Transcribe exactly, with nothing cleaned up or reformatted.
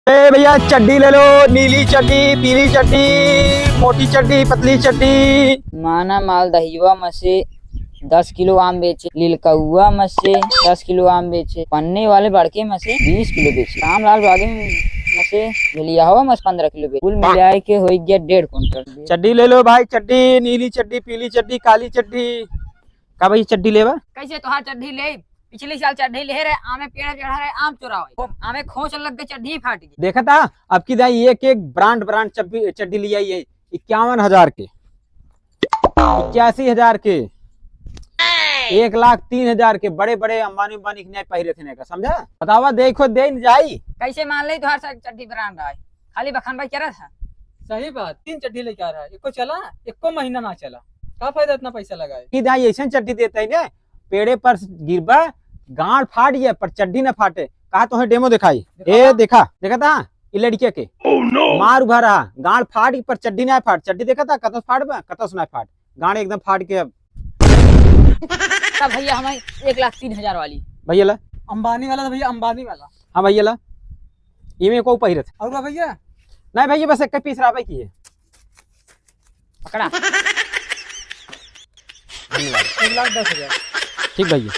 ए भैया, चड्डी ले लो, नीली चड्डी, पीली चड्डी, मोटी चड्डी, पतली चड्डी। माना मालदहिवा में से दस किलो आम बेचे, लिलकौआ में से दस किलो आम बेचे, पन्ने वाले बड़के में से बीस किलो बेचे, रामलाल बागे में से झलियावा में से पन्द्रह किलो बेचे, कुल मिलाए के हो गया डेढ़ कुंटल। चड्डी ले लो भाई, चड्डी, नीली चड्डी, पीली चड्डी, काली चड्डी। का भाई, चड्डी लेबा? कैसे तोहार चड्डी ले? पिछले साल चड्डी ले रहे, आमे पेड़ चढ़ा रहे, आम चोरावे। आमे खोंच लग के चड्डी फाट गई। देखा था, अब की दाई एक एक ब्रांड ब्रांड चड्डी, चड्डी ले आई है, इक्यावन हजार के, इक्यासी हजार के, एक लाख तीन हजार के, बड़े बड़े अंबानी, अंबानी के नहीं पहिरे थे का, समझा? बतावा, देखो, दे न जाई। कैसे मान ले तोहार सब चड्डी ब्रांड आए, खाली बखान भाई करत है। सही बात, तीन चड्डी लेके आ रहा है, एको चला, एको महीना ना चला, का फायदा इतना पैसा लगाए? ई दाई ऐसन चड्डी देता है ने, पेड़े पर गिरबा, गांड फाट जाए पर चड्डी ना फाटे। कहा तोहे डेमो दिखाई? दिखावा। ए देखा, देखा था ई लड़किया के। Oh no! मार उभा रहा, गांड फाट पर चड्डी ना फाट। चड्डी देखा था, कतस फाट बा, कतस ना फाट, गांड एकदम फाट के। अब तब भैया हमें एक लाख तीन हजार वाली। भैया ला। अंबानी वाला था भैया, अंबानी वाला। हाँ भैया ला, इमे को पहिरत। और का भैया? नहीं भैया, बस एक पीस रहा भाई की है। पकड़ा। धन्यवाद। एक लाख दस हजार। ठीक भैया।